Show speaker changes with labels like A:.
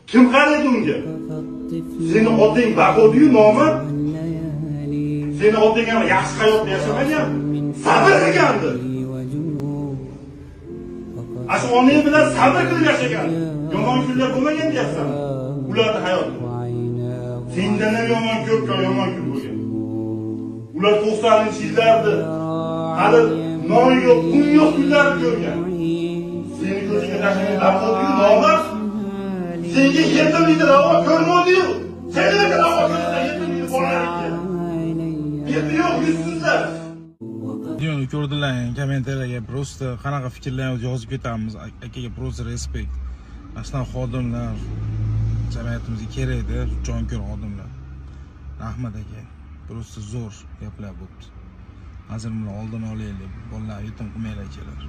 A: Kim qaraydi unga? Seni otang baquvdiyu nomard. Seni otang ham yaxshi hayotda yashamagan, sabr qilgandi. Ana shu onang bilan sabr qilib yashagan. Yomon kunlar bo'lmagan deyapsan ularni hayotida. Sendan ham yomon, ko'p yomon kun bo'lgan. Ular 90-yillarda hali non yo'q, kun yo'q kunlarni ko'rgan. Seni ko'zingga tashlagan baquvdiyu nomard. Senga yetimlikni ravo ko'rmadi-yu. Sen nimaga ravo ko'rasan yetimlikni bolalarga? Beti yo'q yuzsizlar.
B: Videoni ko'rdilar, kommentariylarga просто qanaqa fikrlarni yozib ketamiz. Akaga просто респект. Mana shunaqa xodimlar jamiyatimizga kerakda, jonkuyar xodimlar. Rahmat, aka. Просто zo'r gaplar bo'pti. Hazil bilan oldini olaylik, bolalarni yetim qilmanglar, akalar.